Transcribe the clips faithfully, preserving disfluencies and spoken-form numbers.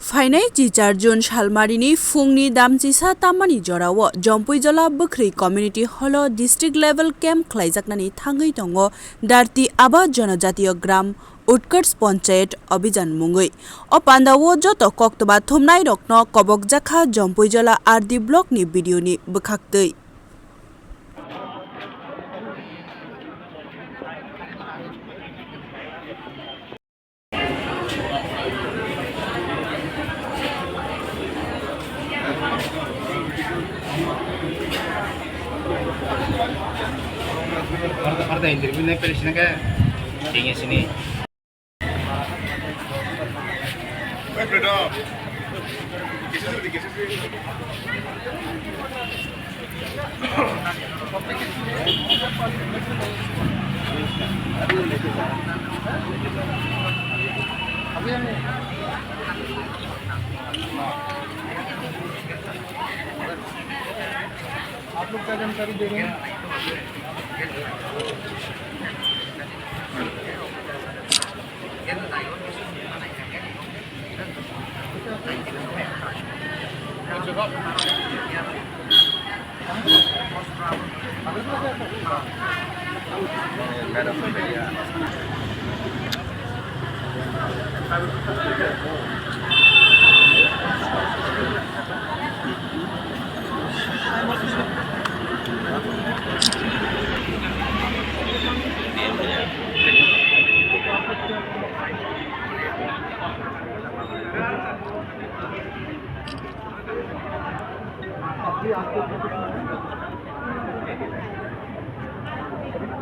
Phainai chichar June salmarini phungni damchisa tammani jorao Jompuijola Bwkhri Community Hall-o district level camp khlaijaknani thangwi tongo Dharti Aba Janajatiya Gram Utkarsh Panchayat Abhijan mungwi. O pandao joto koktwma thumnairokno kobokjakha Jompuijola R D block ni B D O ni bwkhaktwi. Arda interview na pele sinaka tinge sini. आप लोग क्या जानकारी दे रहे हैं?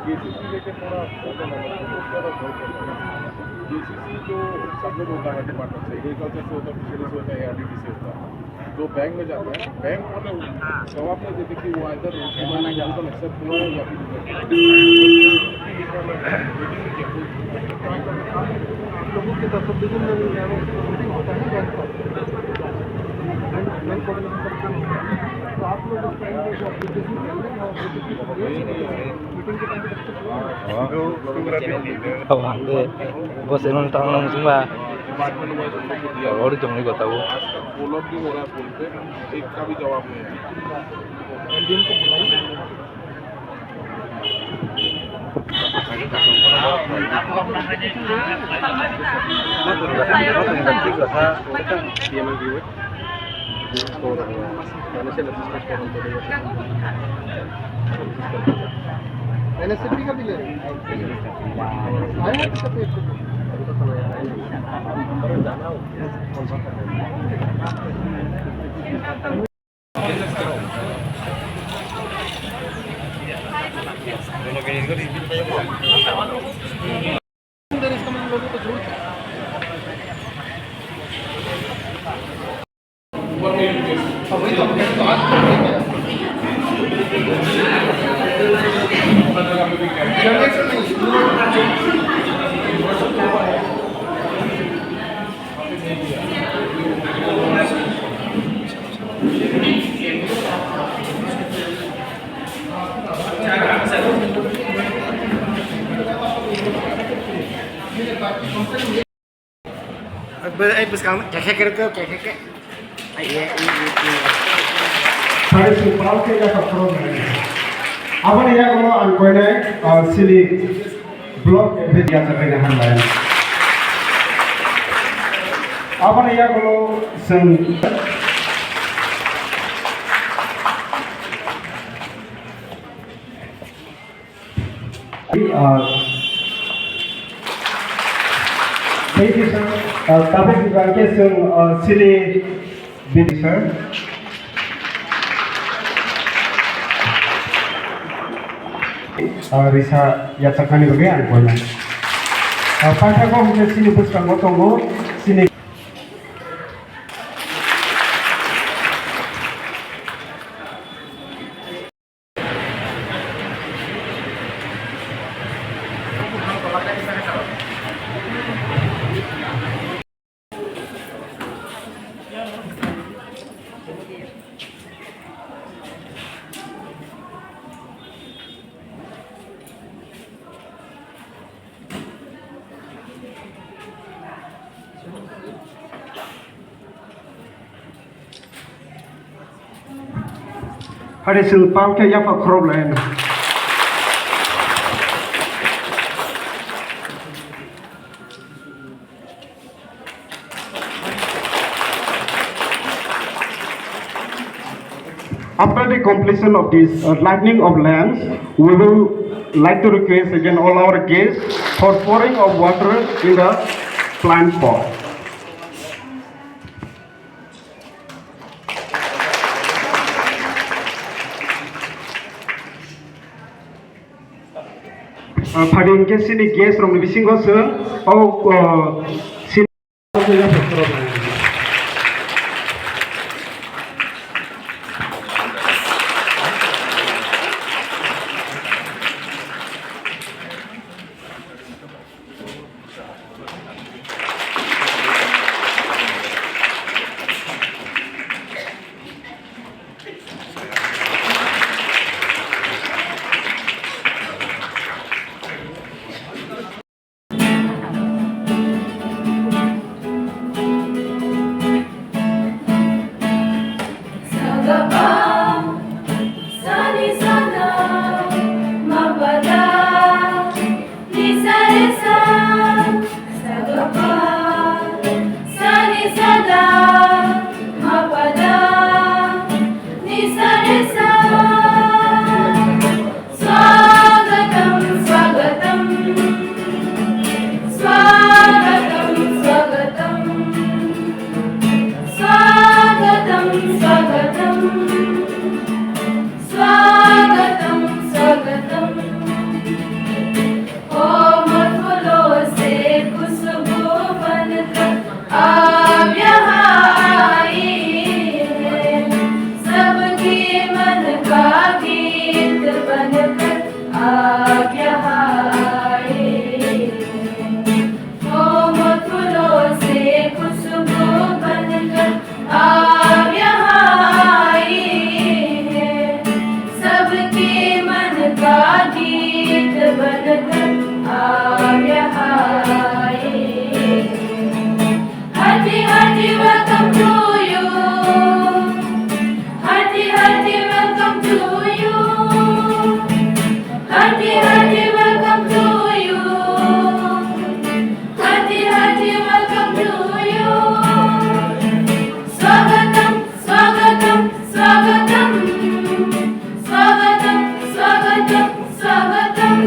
जेसीसी लेके थोड़ा ज्यादा लगा, तो उसका तो बहुत ज्यादा है। जेसीसी जो सब लोग होता है डिपार्टमेंट से, एग्रीकल्चर से होता है, फिशरीज से होता है, एआरडीडी से होता है, जो बैंक में जाता है, बैंक वाले जवाब नहीं देते कि वो आइदर एक्सेप्ट हो या फिर लोगों की तरफ से विभिन्न मीटिंग होता है बैंक पर। बैंक, बैंक कोऑर्डिनेशन करते हैं। तो आप लोग उस टाइम पे जो एप्लीकेशन पेंडिंग है, वो मीटिंग के टाइम पे सबसे पूरा Abo hwnkhe bo channel tangna muchungma. Ori tongwi gotao. NSAP का भी ले रहे हैं। आए हैं तो सब एक Bwskang kekhe khe kekhe khe. Sari sipal khe ya khaphuru nai. Aboni yagulo ang koinai, ah, sini block F A D ya chakai na hambai. Aboni yagulo seng. Uh, thank you, sir. Uh, tabuk jibang ke sung, uh, sini bini, sir. Uh, risa yachakani bagwi ang koina. Uh, paithago hwnkhe sini bwskango tongo, sini Ade chwng pal khe yaphak khorok lai. After the completion of this, uh, lighting of lamps, we will like to request again all our guests for pouring of water in the plant pot. Ah, phaidi hwnkhe chini guest rokni bisingo chwng o, ah, chini Swagatam, swagatam. Swagatam, swagatam. Swagatam, swagatam. Swagatam, swagatam. Komal phoolon se khushbu banakar aap yahan aaye hain. Sabke man ka geet banakar aap yahan aaye hain. Komal phoolon se khushbu banakar aap yahan aaye hain, sabke man ka geet banakar aap yahan aaye hain. Hearty, hearty welcome to you. Hearty, hearty welcome to you. Hearty, hearty welcome to you. Hearty, hearty welcome to you. Swagatam, swagatam, swagatam. Swagatam, swagatam, swagatam.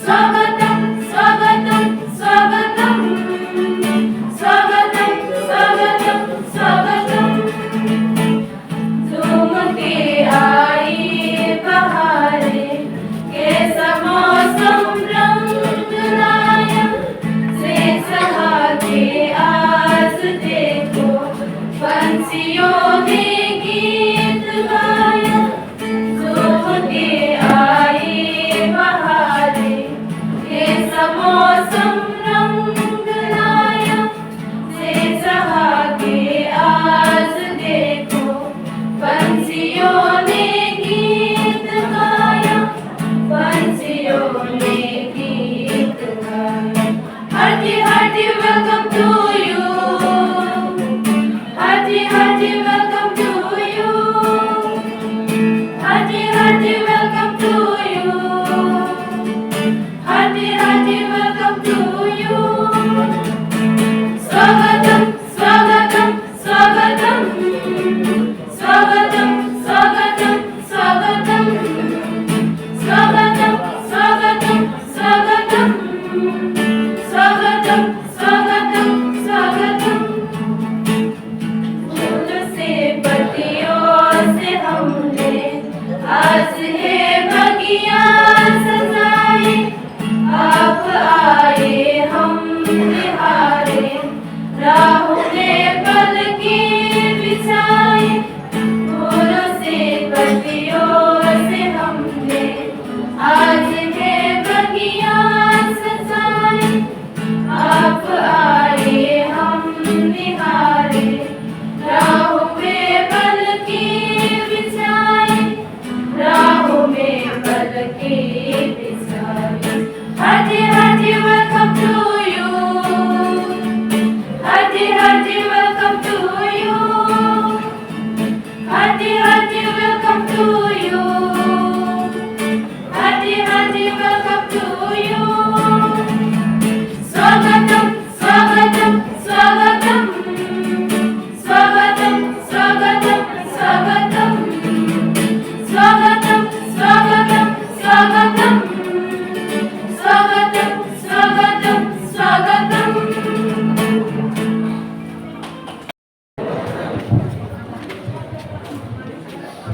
Swagatam, swagatam, swagatam. Swagatam.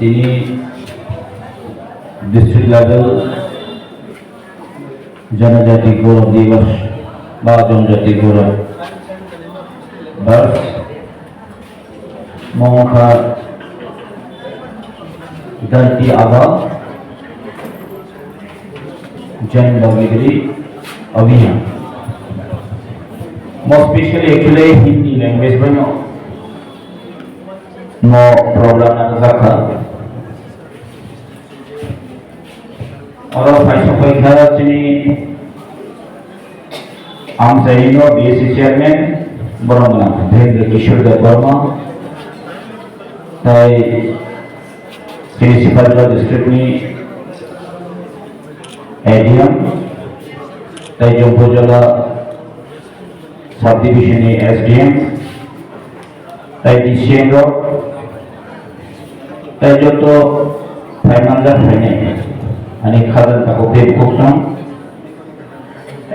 Tini district level Janajati Gaurav Divas ba Janajati Gaurav Bars, mo wngkha Dharti Aba Jan Bhagidri Abhiyan. Mo specially actually Hindi language bai no mo program na jakha. Oro phai sokphaikha chini amchaini no B S C chairman, borok no Debendra Kishore Debbarma, tai chini Sipahijala district ni A D M, tai Jompuijala subdivision ni S D M, tai D C M rok, tai joto phai manjak phainai, ani khajang takhuk tei bukhuk song.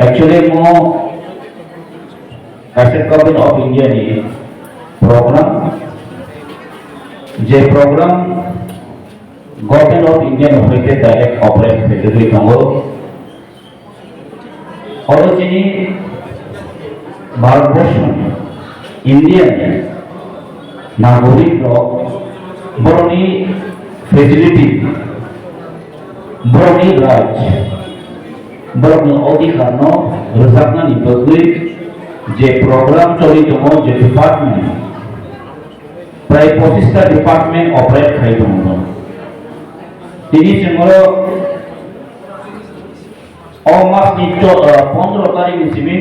Actually, mo kaisa Government of India ni program, je program Government of India ni hoite direct operate khaijagwi tongo. Oro chini Bharatborsho ni, India ni nagorik rok, borokni facility, borokni right, borokni odhikar no rwjaknani bagwi je program choli tongo, je department, prai pochista department operate khai tongo. Tini chwng oro O mas ni cho-, ah, pondro tarik ni simi,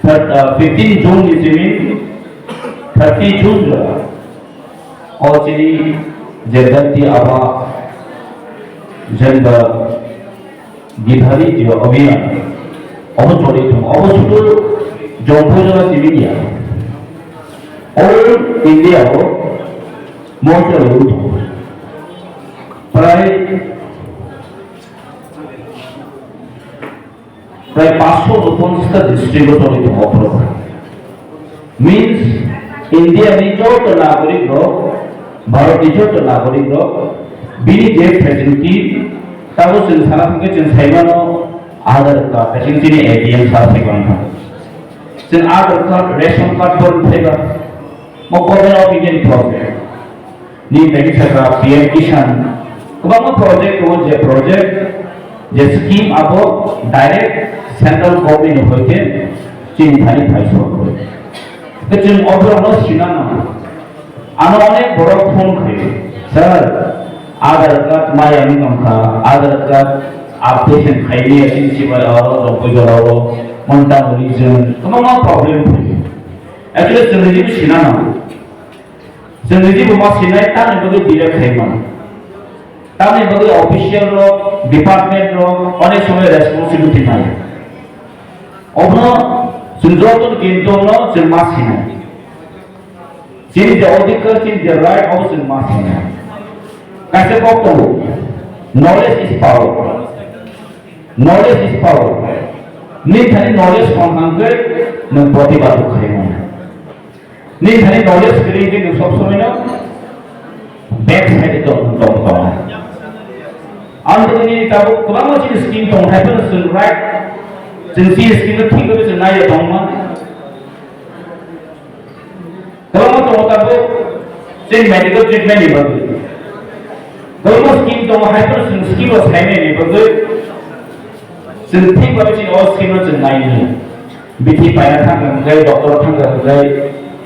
thir-, ah, fifteen June ni simi, thirty June jora. O chini je Dharti Aba Jan Bhagidri je abhiyan, obo choli tongo. Obo sudu Jompuijala simi ya. All India o mo choli tongo. Prai Prai paanch sho ponchas ta district o choli tongo program. Means, India ni joto nagorik rok, Bharat ni joto nagorik rok, bini je facility, tabo chwng sana thangkhe chwng saimano Aadhaar card, chwng chini A T M sa sai mangkha. Chwng Aadhaar card, ration card bo phaiba, mo Government of India ni project. Ni tei kisa ka P M Kisan. Kwbangma project tongo, je project, je scheme abo direct central government ni hoite chini thani phai sok. Ke chwng oborok no sina nango. Ano onek borok phone khaio, "Sir, Aadhaar card maya wngkha, Aadhaar card updation khailiya chini sibari oro Jompuijala o, monta muni chwng kwbangma problem khaio." Actually chwng reject sina nango. Chwng reject bo ma sinai tamni bagwi delay khaimano. Tamni bagwi official rok, department rok onek somoi responsibility nai. Obono chwng joto ni kintu no chwng ma sinai. Chini je odhikar, chini je right, obo chwng ma sinai. Kaisa kok tongo, "Knowledge is power." Knowledge is power. Nini thani knowledge tong hangkhe nwng protibad bo khlai mano. Nini thani knowledge kwrwi hwnkhe nwng sob somoi no back side o tong, tong, tong. Ang nini tabuk kwbangma chini scheme tong, hai phano chwng right, chwng chini scheme no thik khe chwng nai ya tongma. Kwbangma tongo tabuk chini medical treatment ni bagwi. Kwbangma scheme tongo, hai phano chwng scheme o saimani bagwi. Chwng thik bagwi chini o scheme no chwng naini. Bithi paina thangkha hwnkhe, doctor thangkha hwnkhe,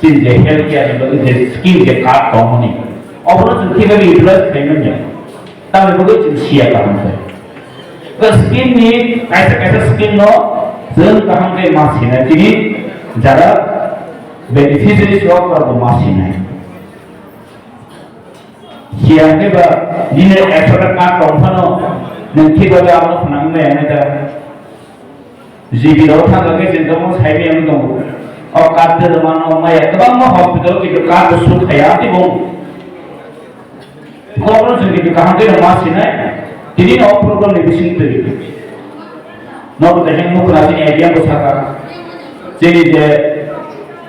chini je health care ni bagwi je scheme je card tongmani. Obono chwng thik bagwi utilize khaimanya. Tamni bagwi chwng siya kaham khe. Ba scheme ni kaisa kaisa scheme no chwng kaham khe ma sinai chini jara beneficiaries rok bo ma sinai. Siya khe ba nini ekshota card tong phano nwng thik bagwi abono phwnang maya nai da. G B rok thang khe chwng tamo sai maya wng tongo. O card de mano maya kwbangma hospital o kintu card bo suk thaya tei bo. Khobor chwng kintu kaham khe ma sinai, tini no program ni bising twi. Nobo kaisa mukra chini idea bo saka. Chini je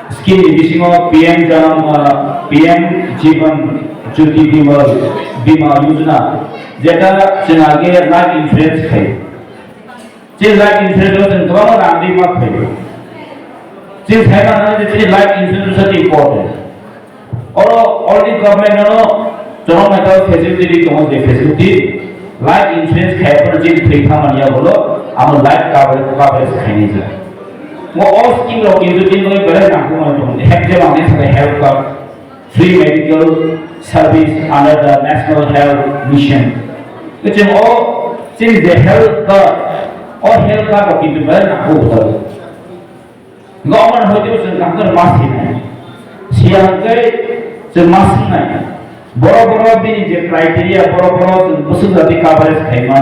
scheme ni bisingo P M Jan, ah, P M Jivan Jyoti Bima, Bima Yojana, jeta chwng age life insurance khai. Chini life insurance o chwng kwbangma rang ri ma phaio. Chini sai manna je chini life insurance is important. Oro already government no chwng naikha facility ri tongo, je facility life insurance khai phano chini thwi thangmani ya bolo amo life cover-, coverage khainai ja. Mo all scheme rok kintu chini bagwi belai nangkukmani tongo. Hep je mangni sa health card, free medical service under the National Health Mission. Chwng o chini je health card, o health card rok kintu belai nangkuk tongo. Government hoite chwng kaham ma sinai. Siya hwnkhe chwng ma sinai. Boro boro bini je criteria, boro boro chwng bwswk jati coverage khaima,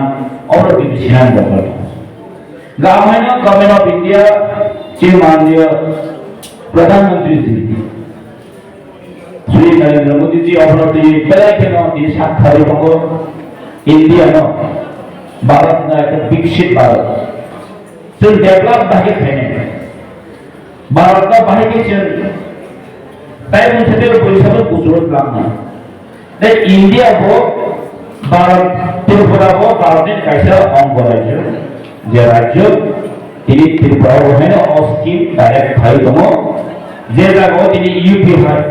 oro bini sinai borok. Gam haino Government of India, chini manliya Pradhan Mantri ji. Shri Narendra Modi ji obono twi belai kheno tini sak thari tongo India no, Bharat no ekta biksit Bharat. Chwng develop bahai khe khainai. Bharat no bahai khe chwng tai mungsa tei bwrwi sabo kuchuk lamnai. Tei India bo Bharat, Tripura bo Bharat ni kaisa ongo rajyo, je rajyo tini Tripura bo haino o scheme direct khai tongo, je jaga o tini U P hai,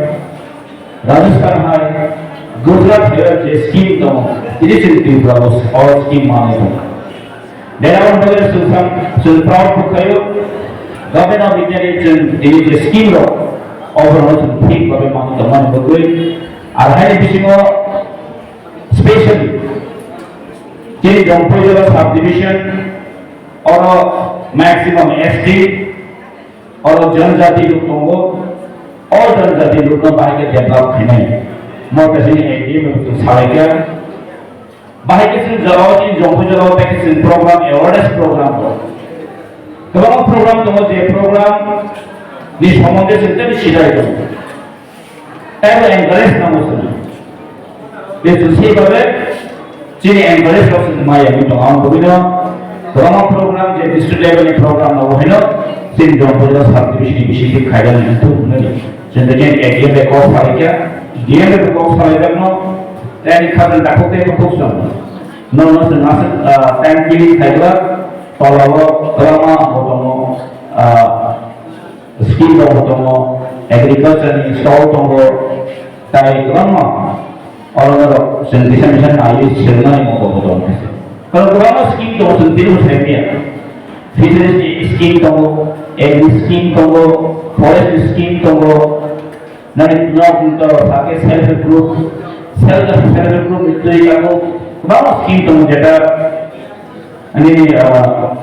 Rajasthan hai, Gujarat hai je scheme tongo, tini chini Tripura bo o scheme manwi tongo. Dera on bagwi chwng sam, chwng proud bo khaio. Government of India ni chwng tini je scheme rok, oborok chwng thik bagwi manwi tongmani bagwi. Ar haini bisingo specially chini Jongpoijala subdivision, oro maximum S T, oro janjati rok tongo, o janjati rokno bahai khe develop khainai. Mo kaisa ni idea no chwng salaikha. Bahai khe chwng jora o chini Jongpoijala o tei khe chwng program, awareness program rok. Kwbangma program tongo, je program ni somonde chwng tei sidai tongo. Tei bo encourage nango chwng. Je chwng sei babe chini encourage rok chwng mai yangwi tongo. Ang bwino kwbangma program, je district level ni program no bo haino chini Jongpoijala subdivision ni bisingtwi khaijak nai thung hwnwi. Chwng tei chini A D M bai kok salaikha, D M bai kok salaijakno, tei ani khajang dakhuk tei bukhuk song. Nono chwng aswk, ah, time kili khaibwla, tolao kwbangma bo tongo, ah, scheme rok bo tongo, agriculture ni stall tongo, tai kwbangma oro norok chwng kisa misa naiwi swrwngmani mokol bo tongo. Karon kwbangma scheme tongo, chwng tini bo sai manya. Fisheries ni scheme tongo, agri scheme tongo, forest ni scheme tongo, nani nok to sake self help group, self, self help group ni twi abo kwbangma scheme tongo, jeta ani, ah,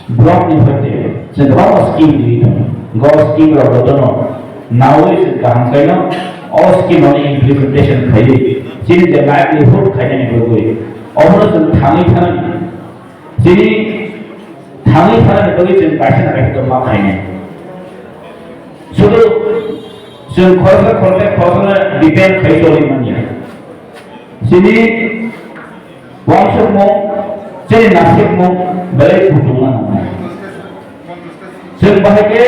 Block ni hoite chwng kwbangma scheme riwi tongo. Go scheme rok jotono nawi chwng kaham khaino o scheme rokni implementation khaiwi chini je livelihood khainani bagwi obono chwng thangwi thanani, chini thangwi thanani bagwi chwng kaisa na kaisa ma khainai. Sudu chwng khoroksa khoroknwi khoroksano depend khai choli manya. Chini uansukmung, chini nasikmung belai kuchukma nangnai. Chwng bahai khe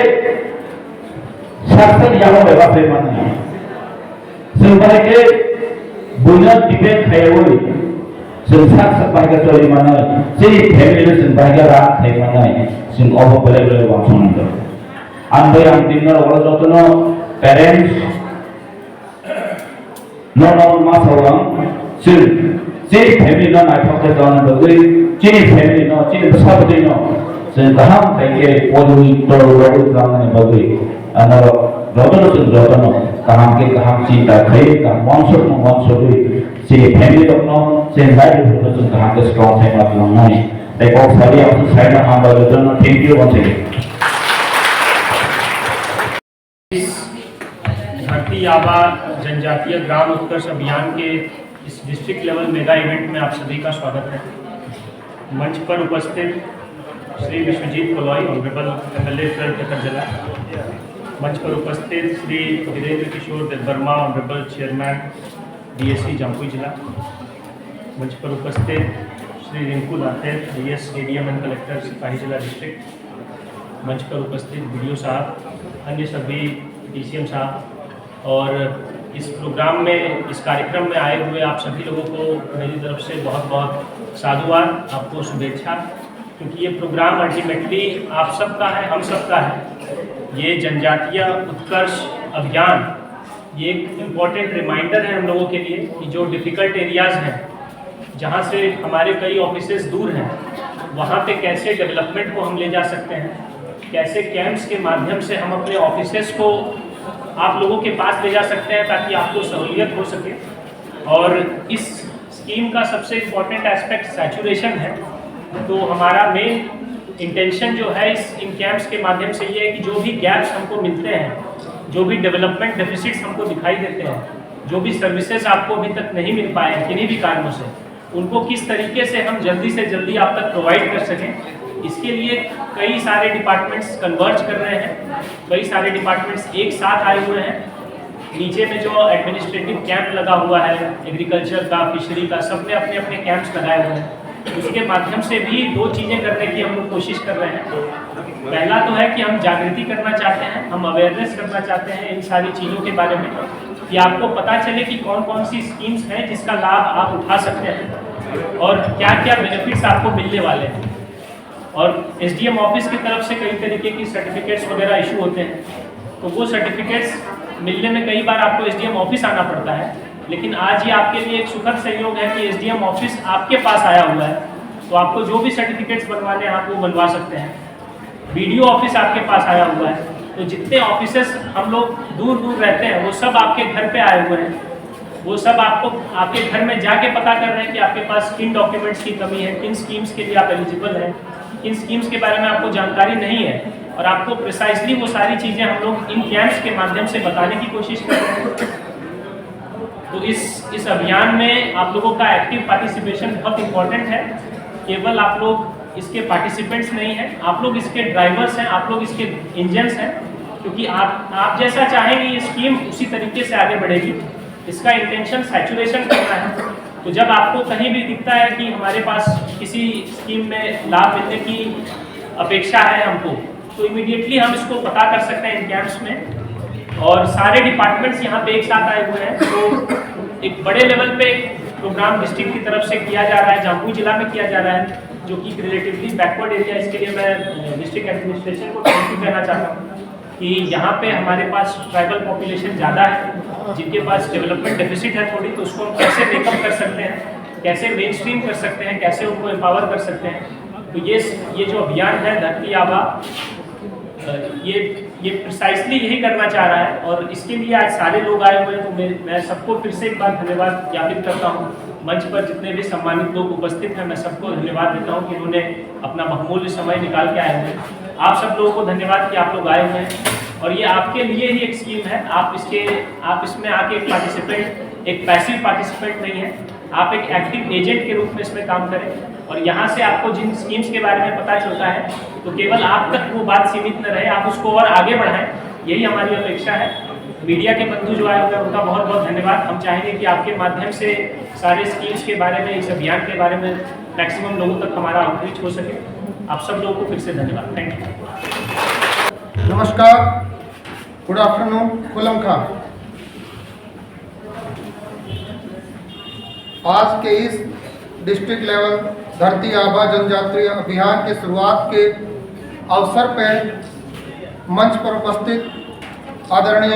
sak sak yago bai bachai mannai. Chwng bahai khe buino depend khaiwi chwng sak sak bahai khe choli mannai. Chini family no chwng bahai khe run khai mannai. Chwng obo belai belai uansuk nangkha. Ang bai ang tini norok jotono parents, nono ma sao ang, chwng chini family no naithok khe tongna bagwi, chini family no, chini bwsa bwtwi no chwng kaham khai khe poriwi tolrogwi tongmani bagwi, ang norok jotono chwng jotono kaham khe kaham chinta khai, kaham uansukmung uansugwi, chini family rokno, chini livelihood no chwng kaham khe strong khai ma tongmani. Tei kok sadi ang saina hambai jotono thank you once again. इस धरती आबा जनजातीय ग्राम उत्कर्ष अभियान के इस district level mega event में आप सभी का स्वागत है। मंच पर उपस्थित Shri Biswajit Kalai, honourable MLA twelfth Chatarjala, मंच पर उपस्थित Shri Birendra Kishore Debbarma, honourable chairman DAC Jampui जिला, मंच पर उपस्थित Shri Rinku Lather, IAS, ADM and collector Sepahijala डिस्ट्रिक्ट, मंच पर उपस्थित बीडीओ साहब, अन्य सभी डीसीएम साहब, और इस प्रोग्राम में, इस कार्यक्रम में आए हुए आप सभी लोगों को मेरी तरफ से बहुत बहुत साधुवाद, आपको शुभेच्छा, क्योंकि ये प्रोग्राम अल्टीमेटली आप सबका है, हम सबका है। ये जनजातीय उत्कर्ष अभियान, ये एक इम्पॉर्टेंट रिमाइंडर है हम लोगों के लिए कि जो डिफ़िकल्ट एरियाज़ हैं, जहाँ से हमारे कई ऑफिसेज दूर हैं, वहाँ पे कैसे डेवलपमेंट को हम ले जा सकते हैं, कैसे कैंप्स के माध्यम से हम अपने ऑफिसेज को आप लोगों के पास ले जा सकते हैं, ताकि आपको सहूलियत हो सके। और इस स्कीम का सबसे इम्पोर्टेंट एस्पेक्ट सैचुरेशन है। तो हमारा मेन इंटेंशन जो है इस, इन कैंप्स के माध्यम से ये है कि जो भी गैप्स हमको मिलते हैं, जो भी डेवलपमेंट डेफिसिट्स हमको दिखाई देते हैं, जो भी सर्विसेज आपको अभी तक नहीं मिल पाए हैं किन्हीं भी कारणों से, उनको किस तरीके से हम जल्दी से जल्दी आप तक प्रोवाइड कर सकें, इसके लिए कई सारे डिपार्टमेंट्स कन्वर्ज कर रहे हैं, कई सारे डिपार्टमेंट्स एक साथ आए हुए हैं। नीचे में जो एडमिनिस्ट्रेटिव कैंप लगा हुआ है, एग्रीकल्चर का, फिशरी का, सब में अपने अपने कैंप्स लगाए हुए हैं। उसके माध्यम से भी दो चीज़ें करने की हम लोग कोशिश कर रहे हैं। पहला तो है कि हम जागृति करना चाहते हैं, हम अवेयरनेस करना चाहते हैं इन सारी चीज़ों के बारे में, कि आपको पता चले कि कौन कौन सी स्कीम्स हैं जिसका लाभ आप उठा सकते हैं और क्या क्या बेनिफिट्स आपको मिलने वाले हैं। और एसडीएम ऑफिस की तरफ से कई तरीके की सर्टिफिकेट्स वगैरह इशू होते हैं, तो वो सर्टिफिकेट्स मिलने में कई बार आपको एसडीएम ऑफिस आना पड़ता है। लेकिन आज ये आपके लिए एक सुखद संयोग है कि एसडीएम ऑफिस आपके पास आया हुआ है, तो आपको जो भी सर्टिफिकेट्स बनवाने हैं, आप वो बनवा सकते हैं। बीडीओ ऑफिस आपके पास आया हुआ है, तो जितने ऑफिसेस हम लोग दूर दूर रहते हैं, वो सब आपके घर पे आए हुए हैं। वो सब आपको, आपके घर में जाके पता कर रहे हैं कि आपके पास किन डॉक्यूमेंट्स की कमी है, किन स्कीम्स के लिए आप एलिजिबल हैं, किन स्कीम्स के बारे में आपको जानकारी नहीं है, और आपको प्रिसाइसली वो सारी चीज़ें हम लोग इन कैंप्स के माध्यम से बताने की कोशिश कर रहे हैं। तो इस इस अभियान में आप लोगों का एक्टिव पार्टिसिपेशन बहुत इम्पोर्टेंट है। केवल आप लोग इसके पार्टिसिपेंट्स नहीं हैं, आप लोग इसके ड्राइवर्स हैं, आप लोग इसके इंजन्स हैं, क्योंकि आप आप जैसा चाहेंगे ये स्कीम उसी तरीके से आगे बढ़ेगी। इसका इंटेंशन सैचुरेशन करना है। तो जब आपको कहीं भी दिखता है कि हमारे पास किसी स्कीम में लाभ मिलने की अपेक्षा है हमको, तो इमीडिएटली हम इसको पता कर सकते हैं इन कैंप्स में। और सारे डिपार्टमेंट्स यहाँ पे एक साथ आए हुए हैं, तो एक बड़े लेवल पे एक प्रोग्राम डिस्ट्रिक्ट की तरफ से किया जा रहा है, जम्मू जिला में किया जा रहा है, जो कि रिलेटिवली बैकवर्ड एरिया। इसके लिए मैं डिस्ट्रिक्ट एडमिनिस्ट्रेशन को थैंक यू कहना चाहता हूँ कि यहाँ पे हमारे पास ट्राइबल पॉपुलेशन ज़्यादा है, जिनके पास डेवलपमेंट डेफिसिट है थोड़ी, तो उसको हम कैसे मेकअप कर सकते हैं, कैसे मेन स्ट्रीम कर सकते हैं, कैसे उनको एम्पावर कर सकते हैं। तो ये ये जो अभियान है धरती आबा, अ, ये ये प्रिसाइसली यही करना चाह रहा है, और इसके लिए आज सारे लोग आए हुए हैं। तो मैं मैं सबको फिर से एक बार धन्यवाद ज्ञापित करता हूँ। मंच पर जितने भी सम्मानित लोग उपस्थित हैं, मैं सबको धन्यवाद देता हूँ कि उन्होंने अपना बहुमूल्य समय निकाल के आए हुए हैं। आप सब लोगों को धन्यवाद कि आप लोग आए हुए हैं, और ये आपके लिए ही एक स्कीम है। आप इसके आप इसमें आके एक पार्टिसिपेंट, एक पैसिव पार्टिसिपेंट नहीं है, आप एक एक्टिव एजेंट के रूप में इसमें काम करें, और यहाँ से आपको जिन स्कीम्स के बारे में पता चलता है, तो केवल आप तक वो बात सीमित न रहे, आप उसको और आगे बढ़ाएं, यही हमारी अपेक्षा है। मीडिया के बंधु जो आए हुए हैं, उनका बहुत बहुत धन्यवाद। हम चाहेंगे कि आपके माध्यम से सारे स्कीम्स के बारे में, इस अभियान के बारे में मैक्सिमम लोगों तक हमारा आउटरीच हो सके। आप सब लोगों को फिर से धन्यवाद। Thank you. नमस्कार, गुड आफ्टरनून, खुलम खा। आज के इस डिस्ट्रिक्ट लेवल धरती आबा जनजातीय अभियान के शुरुआत के अवसर पर मंच पर उपस्थित आदरणीय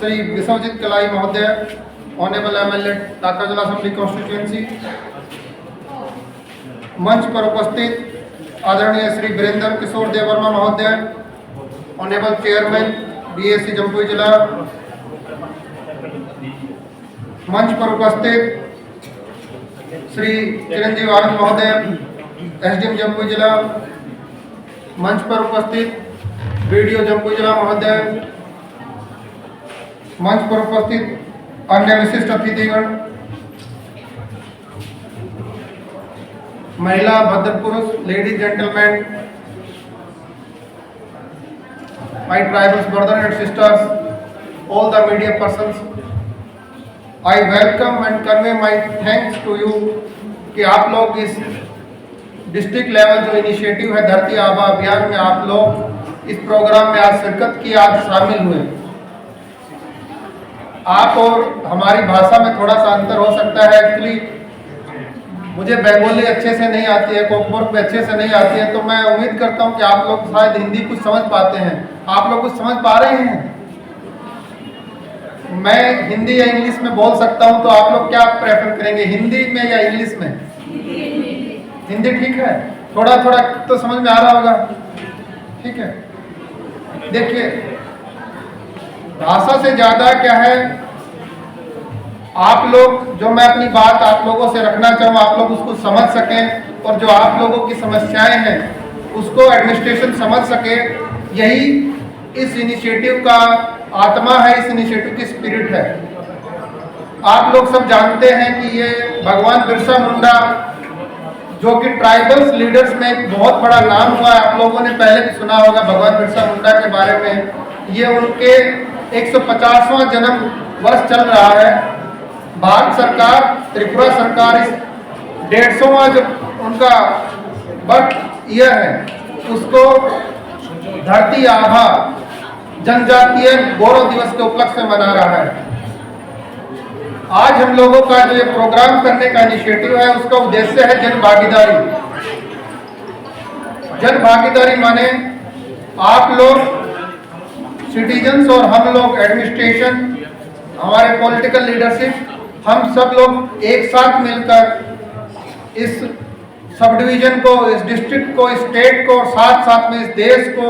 श्री विश्वजीत किलाई महोदय, ऑनरेबल एमएलए टाकाजला असेंबली कॉन्स्टिट्यूएंसी, मंच पर उपस्थित आदरणीय श्री वीरेंद्र किशोर देवर्मा महोदय, ऑनरेबल चेयरमैन बीएसी जम्पुई जिला, मंच पर उपस्थित श्री चिरंजीव आनंद महोदय, एसडीएम जम्पुई जिला, मंच पर उपस्थित बीडीओ जम्पुई जिला महोदय, मंच पर उपस्थित अन्य विशिष्ट अतिथिगण, महिला भद्र पुरुष, ladies gentlemen, my tribal brothers and sisters, all the media persons, I welcome and convey my thanks to you कि आप लोग इस डिस्ट्रिक्ट लेवल जो इनिशिएटिव है धरती आबा अभियान में आप लोग इस प्रोग्राम में आज शिरकत किए, आज शामिल हुए। आप और हमारी भाषा में थोड़ा सा अंतर हो सकता है। एक्चुअली मुझे बंगाली अच्छे से नहीं आती है, कोकबर्ग भी अच्छे से नहीं आती है, तो मैं उम्मीद करता हूँ कि आप लोग शायद हिंदी कुछ समझ पाते हैं। आप लोग कुछ समझ पा रहे हैं? मैं हिंदी या इंग्लिश में बोल सकता हूँ, तो आप लोग क्या प्रेफर करेंगे, हिंदी में या इंग्लिश में? हिंदी ठीक है, थोड़ा थोड़ा तो समझ में आ रहा होगा। ठीक है, देखिए, भाषा से ज्यादा क्या है, आप लोग, जो मैं अपनी बात आप लोगों से रखना चाहूँ, आप लोग उसको समझ सकें और जो आप लोगों की समस्याएं हैं उसको एडमिनिस्ट्रेशन समझ सके, यही इस इनिशिएटिव का आत्मा है, इस इनिशिएटिव की स्पिरिट है। आप लोग सब जानते हैं कि ये भगवान बिरसा मुंडा, जो कि ट्राइबल्स लीडर्स में एक बहुत बड़ा नाम हुआ है, आप लोगों ने पहले भी सुना होगा भगवान बिरसा मुंडा के बारे में। ये उनके एक सौ पचासवाँ जन्म वर्ष चल रहा है। भारत सरकार, त्रिपुरा सरकार इस डेढ़ सौवां जो उनका बर्थ ईयर है, उसको धरती आभा जनजातीय गौरव दिवस के उपलक्ष्य में मना रहा है। आज हम लोगों का जो ये प्रोग्राम करने का इनिशिएटिव है, उसका उद्देश्य है जन भागीदारी। जन भागीदारी माने आप लोग सिटीजन्स और हम लोग एडमिनिस्ट्रेशन, हमारे पॉलिटिकल लीडरशिप, हम सब लोग एक साथ मिलकर इस सब डिवीजन को, इस डिस्ट्रिक्ट को, इस स्टेट को, साथ साथ में इस देश को,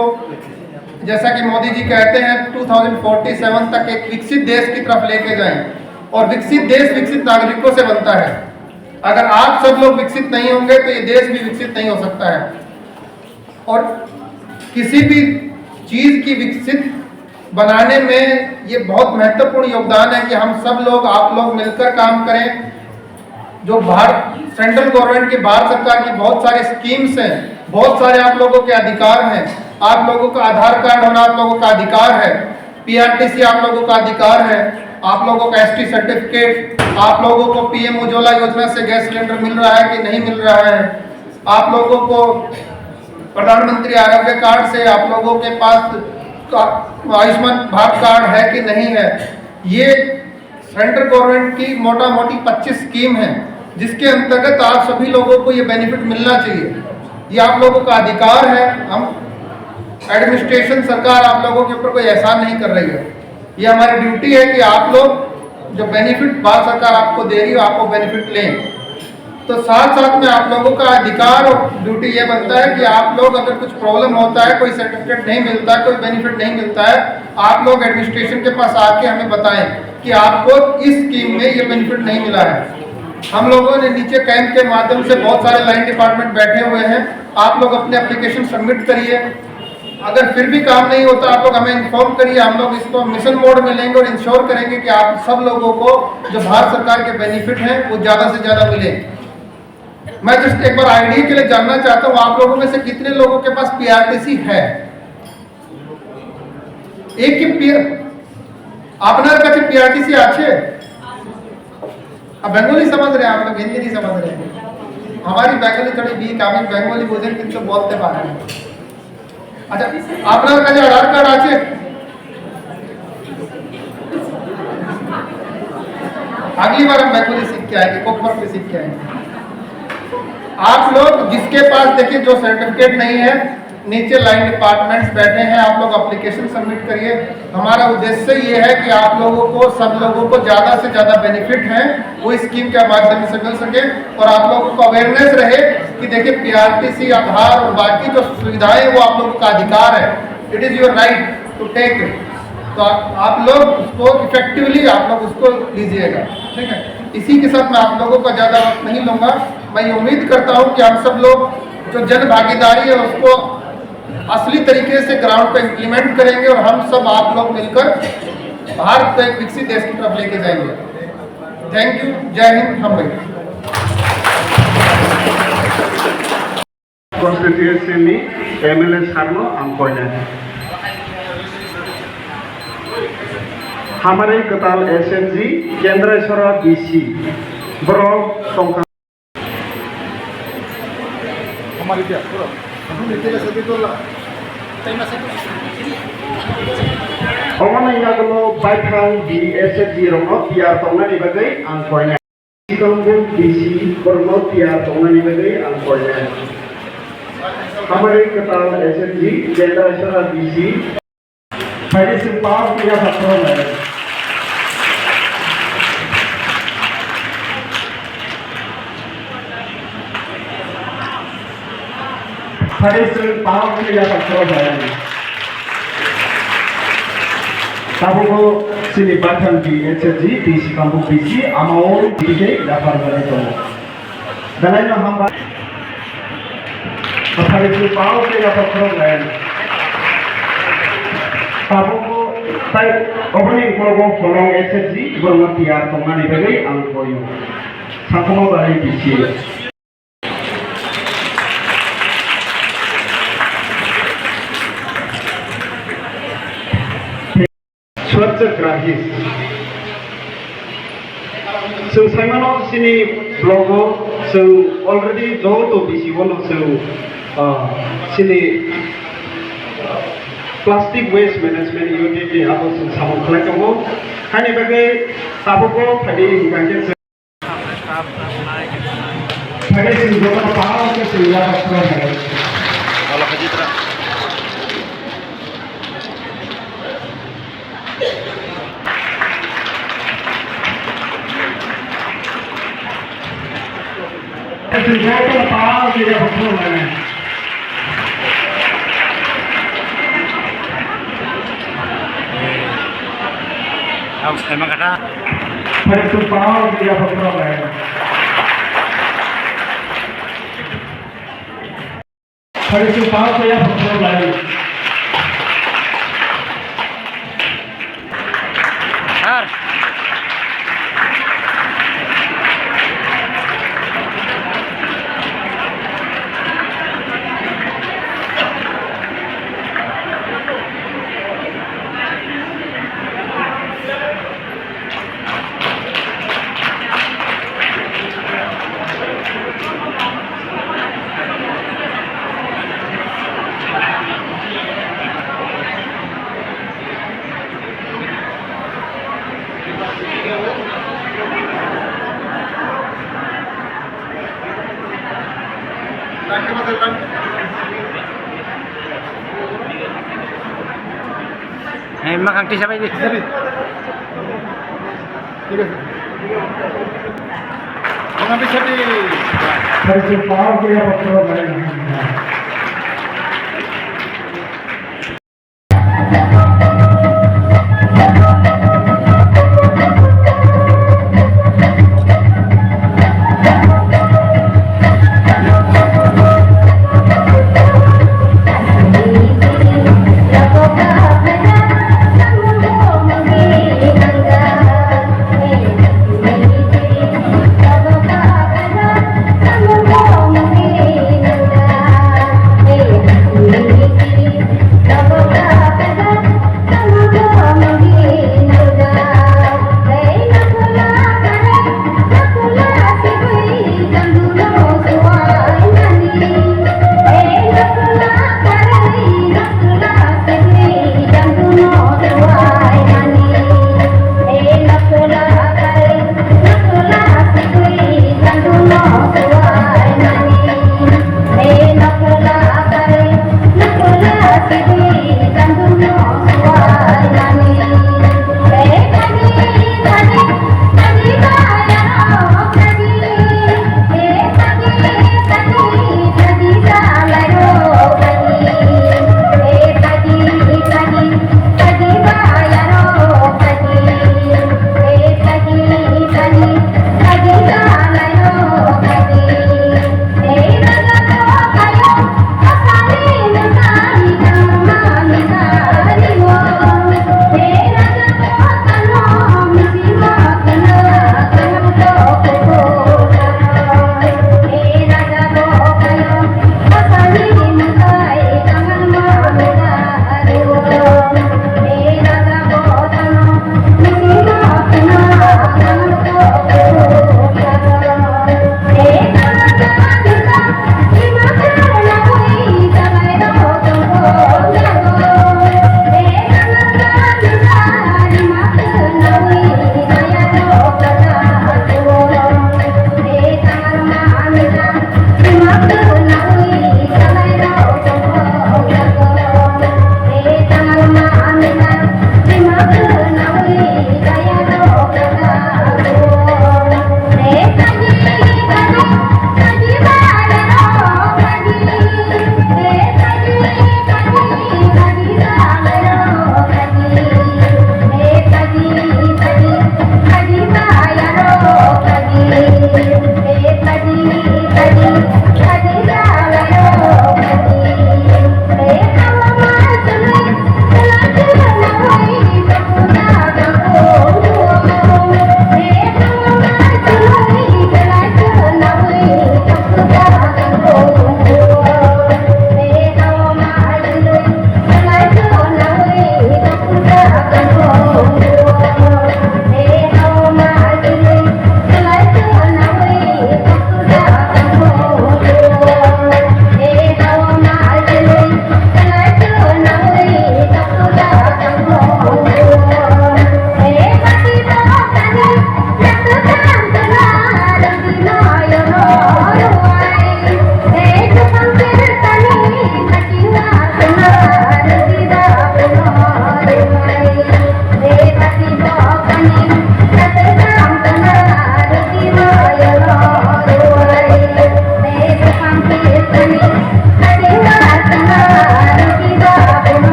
जैसा कि मोदी जी कहते हैं, टू थाउजेंड फ़ोर्टी सेवन तक एक विकसित देश की तरफ लेके जाएं। और विकसित देश विकसित नागरिकों से बनता है। अगर आप सब लोग विकसित नहीं होंगे तो ये देश भी विकसित नहीं हो सकता है। और किसी भी चीज की विकसित बनाने में ये बहुत महत्वपूर्ण योगदान है कि हम सब लोग, आप लोग मिलकर काम करें। जो भारत, सेंट्रल गवर्नमेंट की, भारत सरकार की बहुत सारी स्कीम्स हैं, बहुत सारे आप लोगों के अधिकार हैं, आप लोगों का आधार कार्ड होना आप लोगों का अधिकार है, पीआरटीसी आप लोगों का अधिकार है, आप लोगों का एसटी सर्टिफिकेट, आप लोगों को पीएम उज्ज्वला योजना से गैस सिलेंडर मिल रहा है कि नहीं मिल रहा है, आप लोगों को प्रधानमंत्री आरोग्य कार्ड से आप लोगों के पास का-, आयुष्मान भारत कार्ड है कि नहीं है, ये सेंट्रल गवर्नमेंट की मोटा मोटी पच्चीस स्कीम है, जिसके अंतर्गत आप सभी लोगों को ये बेनिफिट मिलना चाहिए। ये आप लोगों का अधिकार है। हम एडमिनिस्ट्रेशन, सरकार आप लोगों के ऊपर कोई एहसान नहीं कर रही है। ये हमारी ड्यूटी है कि आप लोग जो बेनिफिट भारत सरकार आपको दे रही हो, आप वो बेनिफिट लें। तो साथ साथ में आप लोगों का अधिकार और ड्यूटी ये बनता है कि आप लोग, अगर कुछ प्रॉब्लम होता है, कोई सर्टिफिकेट नहीं मिलता, कोई बेनिफिट नहीं मिलता है, आप लोग एडमिनिस्ट्रेशन के पास आके हमें बताएं कि आपको इस स्कीम में ये बेनिफिट नहीं मिला है। हम लोगों ने नीचे कैंप के माध्यम से, बहुत सारे लाइन डिपार्टमेंट बैठे हुए हैं, आप लोग अपने एप्लीकेशन सबमिट करिए। अगर फिर भी काम नहीं होता, आप लोग हमें इन्फॉर्म करिए, हम लोग इसको मिशन मोड में लेंगे और इंश्योर करेंगे कि आप सब लोगों को जो भारत सरकार के बेनिफिट हैं, वो ज़्यादा से ज़्यादा मिले। मैं जस्ट एक बार आइडिया के लिए जानना चाहता हूँ, आप लोगों में से कितने लोगों के पास पीआरटीसी है? एक ही पी-, আপনার কাছে পিআরটিসি আছে? अब बंगाली समझ रहे हैं आप लोग, हिंदी नहीं समझ रहे हैं। हमारी बंगाली थोड़ी वीक, আমি বেঙ্গলি বুঝেন কিন্তু বলতে পারেন। আচ্ছা, আপনার কাছে আধার কার্ড আছে? अगली बार हम बंगाली सीख के आएंगे, कोकबर्ग भी सीख के आएंगे। आप लोग जिसके पास, देखिए, जो सर्टिफिकेट नहीं है, नीचे लाइन डिपार्टमेंट्स बैठे हैं, आप लोग एप्लीकेशन सबमिट करिए। हमारा उद्देश्य ये है कि आप लोगों को, सब लोगों को ज़्यादा से ज़्यादा बेनिफिट है, वो स्कीम के माध्यम से मिल सके और आप लोगों को अवेयरनेस रहे कि देखिए, पीआरटीसी, आधार और बाकी जो सुविधाएं हैं, वो आप लोगों का अधिकार है, it is your right to take it। तो आप, आप लोग उसको इफेक्टिवली आप लोग उसको लीजिएगा, ठीक है। इसी के साथ मैं आप लोगों का ज़्यादा वक्त नहीं लूँगा। मैं ये उम्मीद करता हूँ कि हम सब लोग जो जन भागीदारी है, उसको असली तरीके से ग्राउंड पे इम्प्लीमेंट करेंगे और हम सब, आप लोग मिलकर भारत को एक विकसित देश की तरफ लेके जाएंगे। थैंक यू, जय हिंद, हम भाई। Constituency ni M L A sir no ang koinai. Hamari Kwtal S N G, Kendra Sora B C, borok tongkha. Hamari dia, pura. Omo ni yagulo baithang B S F G rokno tiyar tongnani bagwi ang koinai. Sikambuk B C borokno tiyar tongnani bagwi ang koinai. Hamari kwtal S F G, Kendra Sara B C. Phaidi chwng pao tiyar tongnai. Phaidi chwng pao khe yaphak khoro bai. Tabukbo chini Baithang B S F G, tei Sikambuk B C, amao tei yaphar bai tongo. Belai no hambai. Phaidi chwng pao khe yaphak khoro bai. Tabukbo tai oboni ukologo Holong S F G, borokno tiyar tongnani bagwi ang koyo. Sakuma bai B C. Swachhagrahi. Chwng saimano chini blogo chwng already joto B C O no chwng, ah, chini plastic waste management unit ni abo chwng samung khlai tongo. Haini bagwi tabukbo phaidi hwnkha khe chwng Phaidi chwng jotono pao khe chwng yaphak khoro bai. Chwng jotono pao khe yaphak khoro bai. Ang sai ma kata. Phaidi chwng pao khe yaphak khoro bai. Phaidi chwng pao khe yaphak khoro bai. Sir. Eh, makhang tisa bai di. Thik ase. Makhang tisa di.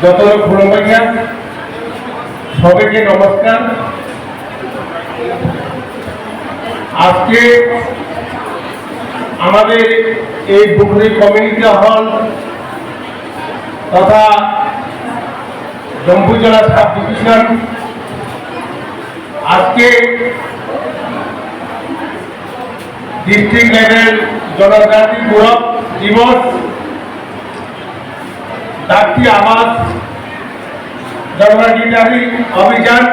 যত খুলুমবাইয়া, সবাইকে নমস্কার। আজকে আমাদের এই বুকনি community hall তথা Jampuijala sub division আজকে ডিস্ট্রিক্ট লেভেল জনজাতি গৌরব দিবস, জাতীয় আবাস জনজাতিকারী অভিযান।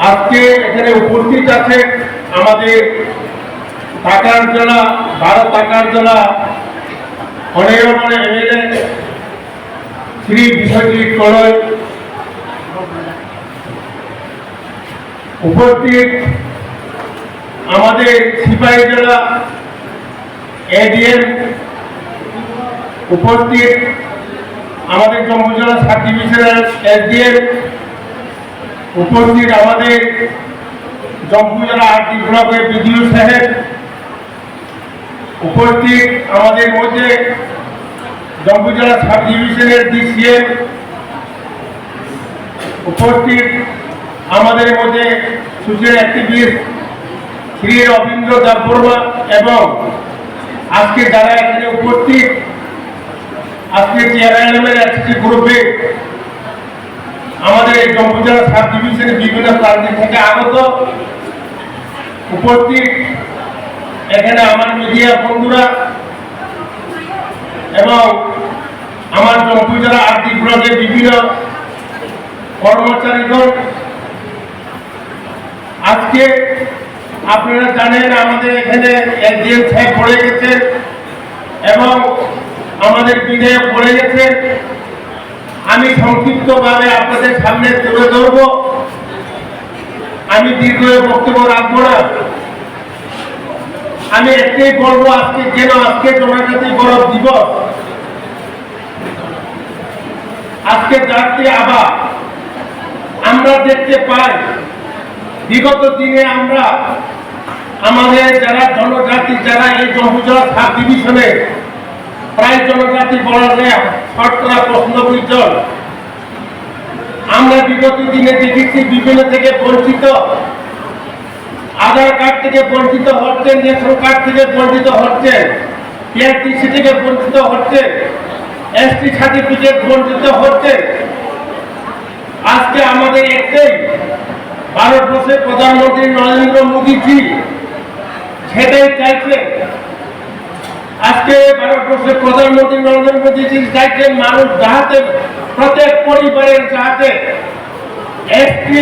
আজকে এখানে উপস্থিত আছে আমাদের টাকার জেলা, ভারত টাকার জেলা, অনারেবল এমএলএ শ্রী বিশ্বজিৎ কলই, উপস্থিত আমাদের সিপাহীজলা এডিএম, উপস্থিত আমাদের জম্পুইজলা সাব ডিভিশনাল এসডিএম, উপস্থিত আমাদের জম্পুইজলা আরডি ব্লকের বিডিও সাহেব, উপস্থিত আমাদের মধ্যে জম্পুইজলা সাব ডিভিশনের ডিসিএম, উপস্থিত আমাদের মধ্যে সোশ্যাল অ্যাক্টিভিস্ট শ্রী রবীন্দ্র দেববর্মা এবং আজকে যারা এখানে উপস্থিত, আজকে চেয়ারম্যান এসএসসি গ্রুপে আমাদের এই জম্পুইজলা সাব ডিভিশনের বিভিন্ন প্রান্ত থেকে আগত উপস্থিত, এখানে আমার মিডিয়া বন্ধুরা এবং আমার জম্পুইজলা আরডি ব্লকের বিভিন্ন কর্মচারীগণ, আজকে আপনারা জানেন আমাদের এখানে এসডিএম সাহেব পড়ে গেছেন এবং আমাদের বিধায়ক পড়ে গেছেন। আমি সংক্ষিপ্তভাবে আপনাদের সামনে তুলে ধরব, আমি দীর্ঘ বক্তব্য রাখবো না। আমি একটাই বলবো, আজকে যেন আজকে জনজাতি গৌরব দিবস, আজকে জাতীয় আবাস আমরা দেখতে পাই, বিগত দিনে আমরা আমাদের যারা জনজাতি, যারা এই জম্পুইজলা সাব ডিভিশনে প্রায় জনজাতি বলা যায় শতকরা পঁচানব্বই জন, আমরা বিগত দিনে দেখেছি বিভিন্ন থেকে বঞ্চিত, আধার কার্ড থেকে বঞ্চিত হচ্ছেন, রেশন কার্ড থেকে বঞ্চিত হচ্ছেন, পিআরটিসি থেকে বঞ্চিত হচ্ছেন, এসটি সার্টিফিকেট বঞ্চিত হচ্ছেন। আজকে আমাদের একটাই, ভারতবর্ষের প্রধানমন্ত্রী নরেন্দ্র মোদীজি সেটাই চাইছেন। আজকে ভারতবর্ষের প্রধানমন্ত্রী নরেন্দ্র মোদীজি চাইছেন মানুষ যাহাতে, প্রত্যেক পরিবারের যাহাতে এসটি,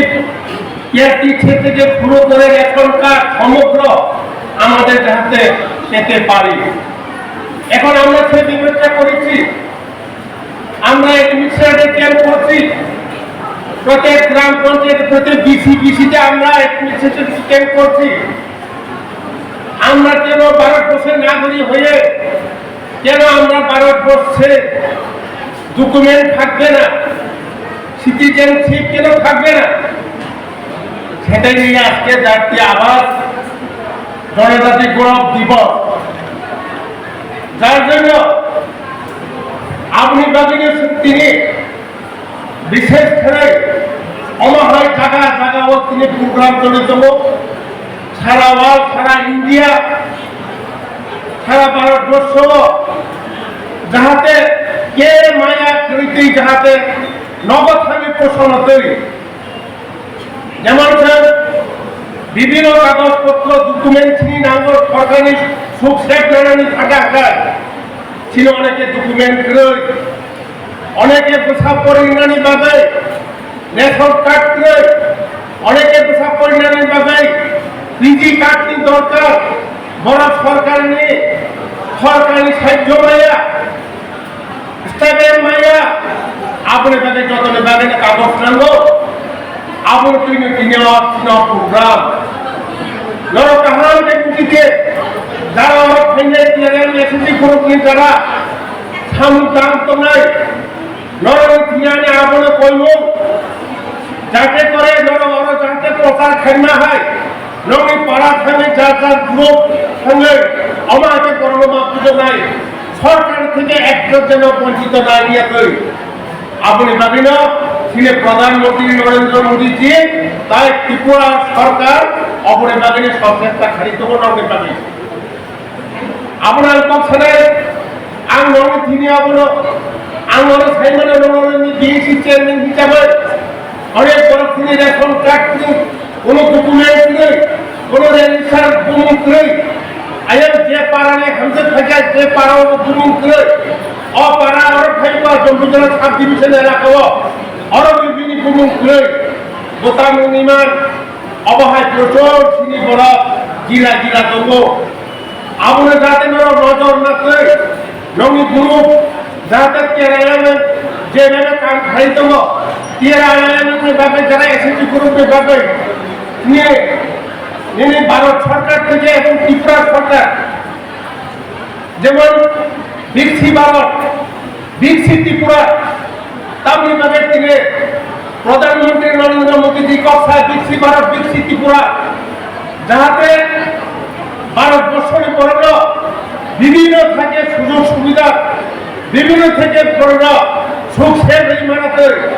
পিআরটিসি থেকে শুরু করে রেশন কার্ড সমগ্র আমাদের যাহাতে পেতে পারি। এখন আমরা সেই ডিবেটটা করেছি, আমরা অ্যাডমিনিস্ট্রেটিভ ক্যাম্প করছি, প্রত্যেক গ্রাম পঞ্চায়েত, প্রত্যেক ডিসি, ডিসিতে আমরা অ্যাডমিনিস্ট্রেটিভ ক্যাম্প করছি। আমরা কেন ভারতবর্ষের নাগরিক হয়ে কেন আমরা ভারতবর্ষে ডকুমেন্ট থাকবে না, সিটিজেনশিপ কেন থাকবে না, সেটাই নিয়ে আজকে জাতীয় আবাস জনজাতি গৌরব দিবস, যার জন্য আপনি বাগিনী তিনি বিশেষ করে অমাহাই জায়গা জায়গাও তিনি প্রোগ্রাম চলে যাবো। সারা ওয়ার্ল্ড, সারা ইন্ডিয়া, সারা ভারতবর্ষ যাহাতে কে মায়া করিতেই যাহাতে নগদ আমি পোষণ তৈরি। যেমন স্যার, বিভিন্ন কাগজপত্র, ডকুমেন্ট চিনি নাঙ্গল সরকারি সুখ সেট নানানি থাকা আকার ছিল, অনেকে ডকুমেন্ট রই, অনেকে পেশা পরিণানি বাদে রেশন কার্ড রই, অনেকে পেশা পরিণানি বাদে পিজি কার্ড নি দরকার, বড় সরকার নি, সরকারি সাহায্য মায়া, স্টেপের মায়া, আপনি তাদের যতনে বাগানে কাগজ নাঙ্গো, আপনি তুই নি তিনে অর্থ প্রোগ্রাম। লড়ো কাহান কে কুটিকে, যারা আমার ফেনে দিয়ে এসেছি কোনো দিন তারা সামু দাম তো নাই। লড়ো তিনে আনে আপনি কইব, যাতে করে লড়ো লড়ো যাতে প্রচার খাইনা হয়। লড়ি পাড়া খানে যার যার গ্রুপ সঙ্গে আমার আগে করোনা মাপ দিতে নাই। Sorkar theke ekjon jeno bonchito na wngya twi. Aboni bagwino chini Pradhan Mantri Narendra Modi ji tai Tripura sorkar aboni bagwino sojesta khari tongo nokni bagwi. Abono ang kok sanai, ang nokni thini abono, ang oro saimano nokni D C chairman hisabai, onek borok thini ration card ni, kono document ni, kono register bumung kwrwi, ayang je para ni hamjak phaikha, je para o bumung kwrwi, o para oro phaiba Jampuijala sub division elaka o, oro bibini bumung kwrwi, bwtang ni man, obo hai prochor chini borok gila gila tongo. Abono jate norok nojor na twi, nokni group jate Kerala je bebe kam khai tongo, Kerala ni bagwi jara S H G group ni bagwi ni, nini Bharat sorkar theke ebong Tripura sorkar jemon Biksit Bharat, Biksit Tripura, tamni bagwi tini Pradhan Mantri Narendra Modi ji kok sa Biksit Bharat, Biksit Tripura, jahate Bharat borshoni borokno bibhinno theke sujog subidha, bibhinno theke borokno suk se rwi manathwi,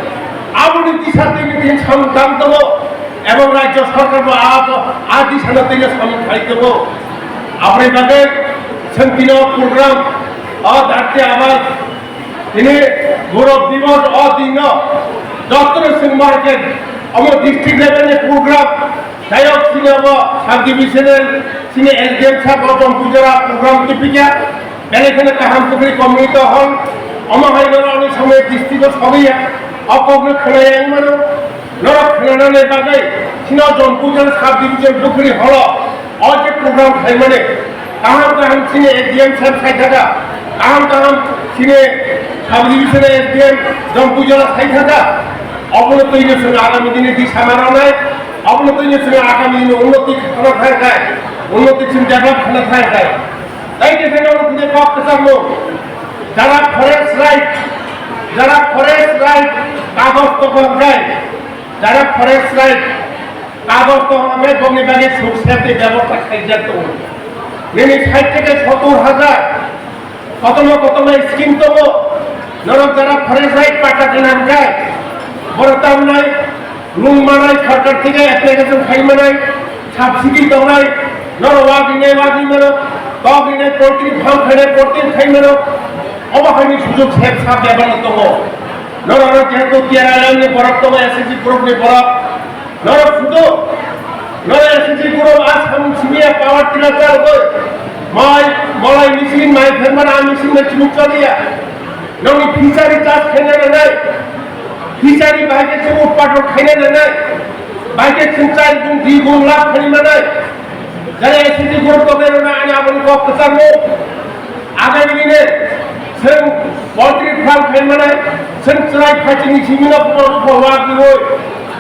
aboni disa tini tin samung tang tongo, ebong rajya sorkar bo a, a disano tini samung khai tongo. Aboni bagwi chwng tino program o Dharti Aaba tini Gaurav Divas o dino doctor Singh Market omo district level ni program. Jayok chini omo sub divisional chini S D M sahab o Jampuijala program tipikya. Belai kheno kaham kwrwi community hall. Omo hai norok ani samung district o sobiya. O kokno khwnaya wng mano. Norok khwnanani bagwi chini o Jampuijala sub division Pukhri hall o o je program khaimani kaham kaham chini S D M sahab sai thaka, kaham kaham chini sub division S D M Jampuijala sai thaka, obono twi no chwng agami dini disa mananai, obono twi no chwng agami dini unnoti khana thang khai, unnoti chwng develop khana thang khai. Tai khe pheno unnoti kok kwchangno, jara forest right, jara forest right kagoj tokon khai, jara forest right kagoj tokon khai bongni bagwi suk safety bebosta khaijak tongo. Nini sait theke sottur hajar, kotomo kotomo scheme tongo, norok jara forest right patta gwnang khai, borok tamnai, nung manai, sorkar theke application khai manai, subsidy tongnai, norok wagwi nai wagwi mano, togwi nai poultry farm khainai poultry khai mano, obo haini sujog sep sap bebak no tongo. Norok no jehetu T R I M ni borok tongo, S H G group ni borok, norok sudo, norok S H G group a samung simiya power tiller charogwi, mai, molai machine, mai phermana a machine bai chumuk chaliya. Nokni fishery charge khaina nangnai, fishery bai khe chwng utpadon khaina nangnai, bai khe chwng char gun, dui gun labh khaina nangnai. Jara S H G group tongnairokno ani aboni kok kwcharno, agami dine chwng poultry farm khaimani, chwng chwrai phaisingni simi no buphang buphang wak riwi,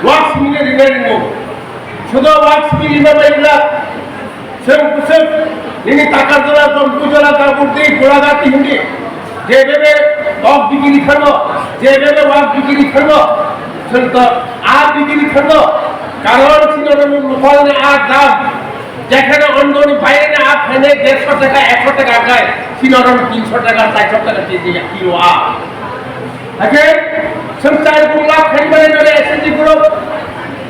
wak simi no rinai ringo. Sudo wak simi rima bai wngla, chwng bwswk nini Takarjala, Jampuijala, Daburdi, Golaghat, Tihindi, je bebe tok bikiri thango, je bebe wak bikiri thango, chwng to a bikiri thango, karon chini oro local ni a dam, jekhane ondoni baire ni a phainai dersho taka, ekso taka kai, chini oro tinsho taka, charso taka keji kilo a. Hakhe chwng char gun lakh khaimani nore S H G group,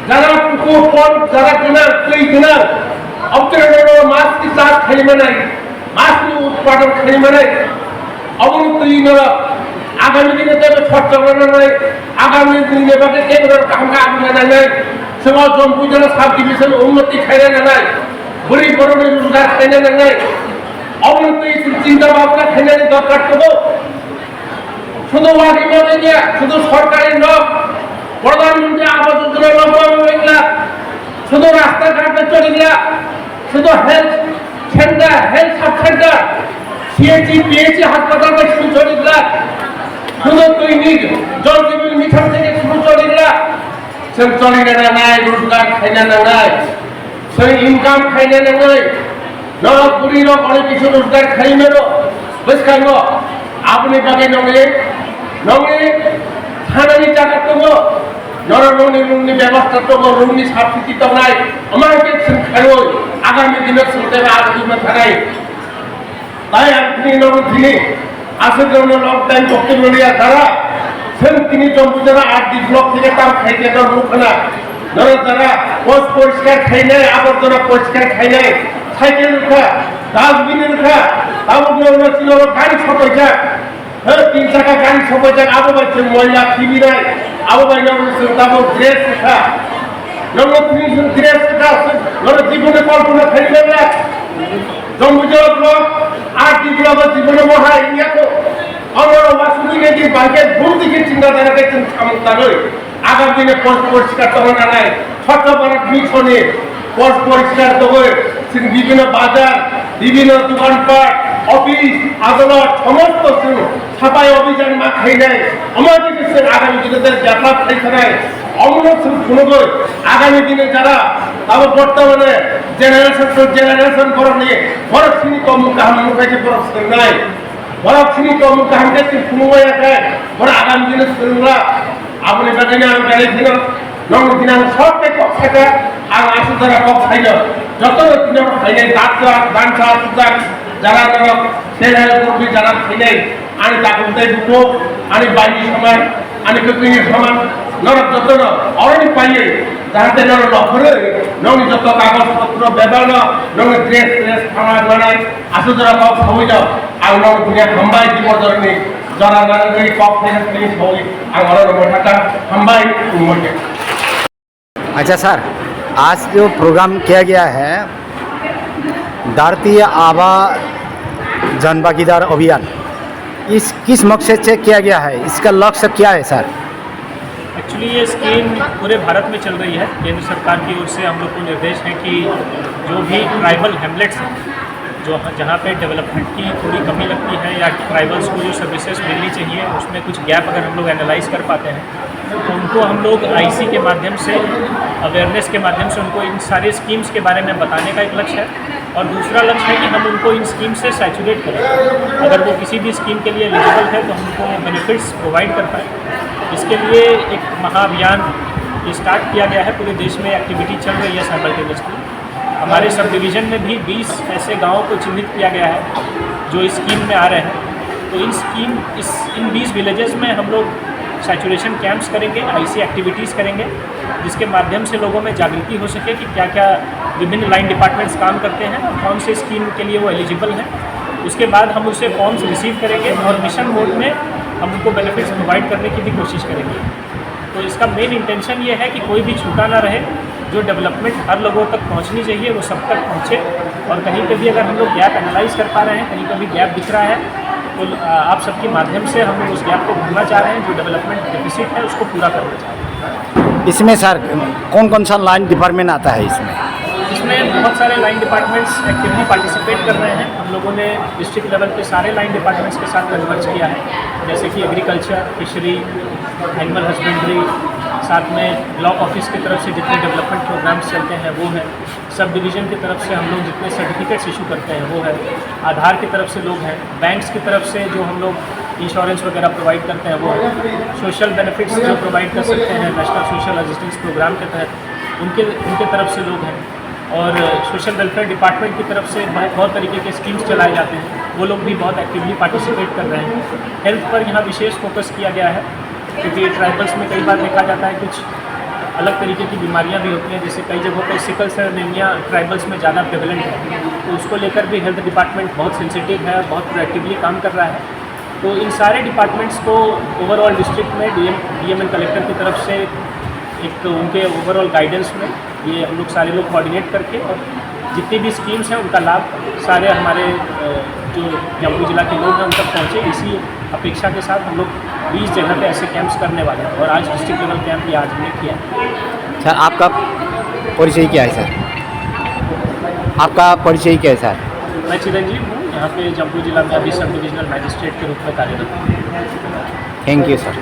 jara pukur pon, jara gwnang, twi gwnang, obtwrwino mas ni chas khaimani, mas ni utpadon khaimani, aboni twi no agami dine tebe chorcha rwna nangnai, agami dine bagwi tebe rw kaham khe abuna nangnai, chwng o Jampuijala sub division unnoti khaina nangnai, bwrwi borokni rojgar khaina nangnai, aboni twi chwng chinta bhabna khainani dorkar tongo. Sudu wagwi manwi ya, sudu sorkari nok, Pradhan Mantri Awas Yojana nok manwi wngla, sudu rasta ghat no choli gla, sudu health center, health sub center, C H C, P H C hospital bai sudu choli gla, sudu twi ni Jal Jeevan Mission theke sudu choli gla. Chwng cholina nangnai, rojgar khaina nangnai, chwng income khaina nangnai. Norok bwrwi rok onek kisu rojgar khai mano bwskango. Aboni bagwi nongni, nongni thanani jaga tongo, norok nongni room ni bebosta tongo, room ni subsidy tongnai. Omo hai khe chwng khaiwi agami dino chwng teibo abo dima thanai. Hai ang tini nogo tini aswk jongno long time bokti mania dara. Sen tini jombu jara R D block theke tam khaikhe no mukhana. Noro jara pos poriskar khainai, aborjona poriskar khainai, cycle rwkha, dustbin rwkha, tabuk no no tino gari sopaijak. He, tin chaka gari sopaijak, abo bai chwng moila khibinai, abo bai no chwng tabuk dress rwkha. Nono tini chwng dress rwkha, nono jibone kalpana khaimanya. Jombu jara block R D block o jibone mohai wngya kho. Omo wasugwi nai di bai khe bumdi khe chingna dana khe chwng samung tanwi. Agam dine pos-, poriskar tongna nanai. Swachh Bharat Mission ni pos-, poriskar tongwi chwng bibhinno bazar, bibhinno dokanpat, office, adalot, somosto chwng saphai obhijan ma khainai. Omo khe chwng agami dino jara develop khai khanai. Omono chwng phunugwi agami dine jara abo bortomane generation to generation borokni borok sini tongmung kaham nukhaikhe borok swngnai. Borok sini tongmung kaham khe chwng phunukmaya khe, borok agam dino swrwngla. Aboni bagwino ang belai kheno nokni dino ang sok tei kok saka, ang aswk jora kok saino. Jotono tino khainai daksa, dansa, aswk jak, jara norok, self help group ni jara khainai, ani takung tei bukhuk, ani baini soman, ani kwtwini soman, norok jotono oroni paiwi, jahate norok nokhorwi, nokni joto kagoj potro, bebal no, nokni dress, dress, phanai manai, aswk jora kok sawi no, ang nono dunia hambai di bojorni jora narwgwi kok phai phai sawi ang oro no mothaka hambai tongmani. अच्छा सर, आज जो प्रोग्राम किया गया है धरती आबा जनभागीदार अभियान, इस किस मकसद से किया गया है, इसका लक्ष्य क्या है सर? एक्चुअली ये स्कीम पूरे भारत में चल रही है। केंद्र सरकार की ओर से हम लोग को निर्देश है कि जो भी ट्राइबल हैमलेट्स हैं, जो, जहाँ पे डेवलपमेंट की थोड़ी कमी लगती है या ट्राइबल्स को जो सर्विसेज मिलनी चाहिए, उसमें कुछ गैप अगर हम लोग एनालाइज कर पाते हैं, तो उनको हम लोग आईसी के माध्यम से, अवेयरनेस के माध्यम से उनको इन सारे स्कीम्स के बारे में बताने का एक लक्ष्य है। और दूसरा लक्ष्य है कि हम उनको इन स्कीम से सैचुरेट करें। अगर वो किसी भी स्कीम के लिए एलिजिबल है, तो हम उनको बेनिफिट्स प्रोवाइड कर पाएँ। इसके लिए एक महाअभियान ये स्टार्ट किया गया है। पूरे देश में एक्टिविटी चल रही है साइमल्टेनियसली। हमारे सब डिवीजन में भी बीस ऐसे गाँवों को चिन्हित किया गया है जो इस स्कीम में आ रहे हैं। तो इन स्कीम, इस, इन बीस विलेजेस में हम लोग सैचुरेशन कैंप्स करेंगे, आईसी एक्टिविटीज़ करेंगे, जिसके माध्यम से लोगों में जागृति हो सके कि क्या-क्या विभिन्न लाइन डिपार्टमेंट्स काम करते हैं और कौन से स्कीम के लिए वो एलिजिबल हैं। उसके बाद हम उनसे फॉर्म्स रिसीव करेंगे और मिशन मोड में हम उनको बेनिफिट्स प्रोवाइड करने की भी कोशिश करेंगे। तो इसका मेन इंटेंशन ये है कि कोई भी छूटा ना रहे, जो डेवलपमेंट हर लोगों तक पहुंचनी चाहिए, वो सब तक पहुंचे। और कहीं पे भी अगर हम लोग गैप एनालाइज कर पा रहे हैं, कहीं पे भी गैप दिख रहा है, तो, आ, आप सबके माध्यम से हम लोग उस गैप को भरना चाह रहे हैं। जो डेवलपमेंट डेफिसिट है, उसको पूरा करना चाह रहे हैं। इसमें सर, कौन कौन सा लाइन डिपार्टमेंट आता है इसमें? इसमें बहुत सारे लाइन डिपार्टमेंट्स एक्टिवली पार्टिसिपेट कर रहे हैं। हम लोगों ने डिस्ट्रिक्ट लेवल के सारे लाइन डिपार्टमेंट्स के साथ कन्वर्ज किया है, जैसे कि एग्रीकल्चर, फिशरी, एनिमल हस्बेंड्री, साथ में ब्लॉक ऑफिस की तरफ से जितने डेवलपमेंट प्रोग्राम्स चलते हैं, वो हैं। सब डिवीज़न की तरफ से हम लोग जितने सर्टिफिकेट्स इशू करते हैं, वो है। आधार की तरफ से लोग हैं, बैंक्स की तरफ से जो हम लोग इंश्योरेंस वगैरह प्रोवाइड करते हैं, वो है। सोशल बेनिफिट्स जो प्रोवाइड कर सकते हैं नेशनल सोशल असिस्टेंस प्रोग्राम के तहत, उनके, उनके तरफ से लोग हैं। और सोशल वेलफेयर डिपार्टमेंट की तरफ से बहुत, बहुत तरीके के स्कीम्स चलाए जाते हैं, वो लोग भी बहुत एक्टिवली पार्टिसिपेट कर रहे हैं। हेल्थ पर यहाँ विशेष फोकस किया गया है, क्योंकि ट्राइबल्स में कई बार देखा जाता है कुछ अलग तरीके की बीमारियां भी होती हैं, जैसे कई जगहों पर सिकल सेल एनीमिया ट्राइबल्स में ज़्यादा प्रेवलेंट है, तो उसको लेकर भी हेल्थ डिपार्टमेंट बहुत सेंसिटिव है, बहुत प्रोएक्टिवली काम कर रहा है। तो इन सारे डिपार्टमेंट्स को ओवरऑल डिस्ट्रिक्ट में डीएम, डीएम एंड कलेक्टर की तरफ से एक उनके ओवरऑल गाइडेंस में ये हम लोग सारे लोग कोऑर्डिनेट करके और जितनी भी स्कीम्स हैं उनका लाभ सारे हमारे, अ, जो जम्मू जिला के लोग हैं उन तक पहुँचे, इसी अपेक्षा के साथ हम लोग बीस जगह पे ऐसे कैंप्स करने वाले हैं और आज डिस्ट्रिक्ट लेवल कैंप ये आज हमने किया है। सर, आपका परिचय क्या है सर? आपका परिचय क्या है सर? मैं चिरंजीव हूँ, यहाँ पे जम्मू जिला में अभी सब डिविजनल मजिस्ट्रेट के रूप में कार्यरत हूँ। Thank you sir.